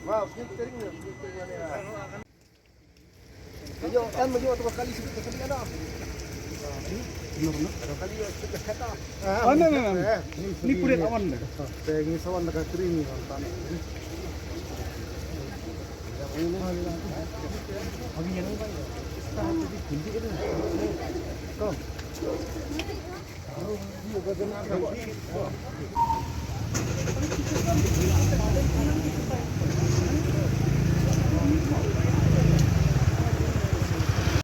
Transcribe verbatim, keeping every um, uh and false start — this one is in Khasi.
Wow, sini tering ni, sini tering ni. Ayo, em, ayo, tu kali sini, sini ada. Kali sini kata. Ah, no, no, no. Ni pure awan dah. Teng ni sawan dah kering ni, awan tanah. Come.